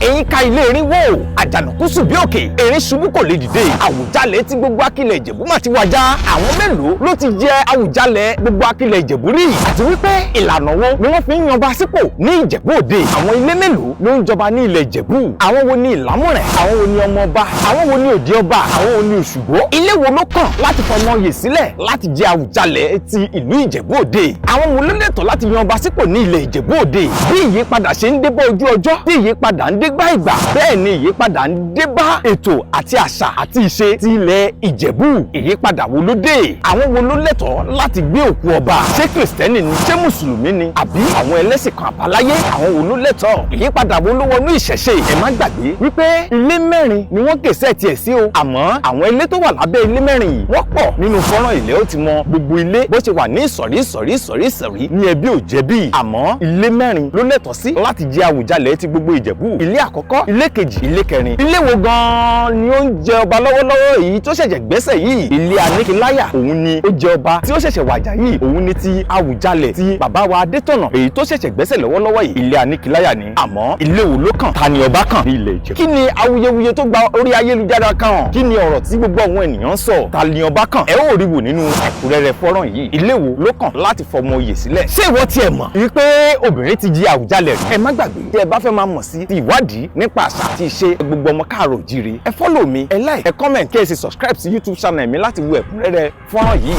Eyín ká ilé erin wò, àjànàkú sùn bí òkè, erin ṣubú kò lè dìde. Àwùjalẹ̀ tí gbogbo akilẹ̀ Ìjẹ̀bú mà ti wájà. Àwọn mélòó ló ti jẹ Àwùjalẹ̀ gbogbo akilẹ̀ Ìjẹ̀bú rí? Àti wípé ìlànà wo ni wọ́n fi ń yanba sípò ní Ìjẹ̀bú Òde? Àwọn ilé mélòó ló ń jọba ní ilẹ̀ Ìjẹ̀bú? Àwọn wo ni Ìlámùrẹ̀? Àwọn wo ni ọmọ ọba? Àwọn wo ni òde ọba? Àwọn wo ni Òṣùgbó? Ilé wo ló kàn láti fọmọ yè sílẹ̀ láti jẹ Àwùjalẹ̀ ti ìlú Ìjẹ̀bú Òde? Àwọn wo ló lẹ́tọ̀ọ́ láti yanba sípò ní ilẹ̀ Ìjẹ̀bú Òde? Bí ìyípadà ṣe ń dé bá ojú ọjọ́, bí ìyípadà ń dé bá ìgbà, bẹ́ẹ̀ ni ìyípadà ń dé bá ètò àti àṣà àti ìṣe ti ilẹ̀ Ìjẹ̀bú. Ìyípadà wo ló dé? Àwọn wo ló lẹ́tọ̀ọ́ láti gbé òkú ọba? Ṣé Kìrìsìtẹ́nì ni, ṣé Mùsùlùmí ni, àbí àwọn ẹlẹ́sìn kan àbáláyé? Àwọn wo ló lẹ́tọ̀ọ́? Ìyípadà wo ló wọnú ìṣẹ̀ṣe? Ẹ má gbàgbé wípé ilé mẹ́rin ni wọ́n gèsè tiẹ̀ sí o, àmọ́ àwọn ilé tó wà lábẹ́ ilé mẹ́rin yìí wọ́n pọ̀. Nínú fọ́nrán ilé ó ti mọ gbogbo ilé bó ṣe wà ní ìsọ̀rí ìsọ̀rí ìsọ̀rí ìsọ̀rí ní ẹbí ò jẹ̀bi. Àmọ́ ilé mẹ́rin ló lẹ́tọ̀ọ́ sí láti jẹ Àwùjalẹ̀ ti gbogbo Ìjẹ̀bú: ilé àkọ́kọ́, ilé kejì, ilé kẹrin. Ilé wo gan-an ni ó ń jẹ ọba lọ́wọ́lọ́wọ́, èyí tó ṣẹ̀ṣẹ̀ gbẹ́sẹ̀ yìí? Ilé Aníkíláyà, òun ni ó jẹ ọba tí ó ṣẹ̀ṣẹ̀ wàjà yìí. Òun ni ti Àwùjalẹ̀ ti bàbá wa Adétọ̀nà, èyí tó ṣẹ̀ṣẹ̀ gbẹ́sẹ̀ lọ́wọ́lọ́wọ́ yìí. Ilé Aníkíláyà ni. Àmọ́ ilé wo ló kàn? Ta ni ọba kàn ní ilẹ̀ Ìjẹ̀bú? Kí ni awuyewuye tó gba orí ayélujára kan? Kí ni ọ̀rọ̀ tí gbogbo àwọn ènìyàn ń sọ? Ta ni ọba kàn? Ẹ ó rí wò nínú ẹ̀kúnrẹ́rẹ́ fọ́nrán yìí. Ilé wo ló kàn láti fọmọ oyè sílẹ̀? Ṣé ìwọ tiẹ̀ mọ̀ wípé obìnrin ti jẹ Àwùjalẹ̀ rí? Ẹ má gbàgbé, tí ẹ bá fẹ́ máa mọ̀ sí ti ìwádìí nípa àṣà àti ìṣe gbogbo ọmọ káàrọ̀ òjíire, ẹ follow mi, ẹ like, ẹ comment, kí ẹ sì subscribe sí YouTube channel mi láti wo ẹ̀kúnrẹ́rẹ́ fọ́nrán yìí.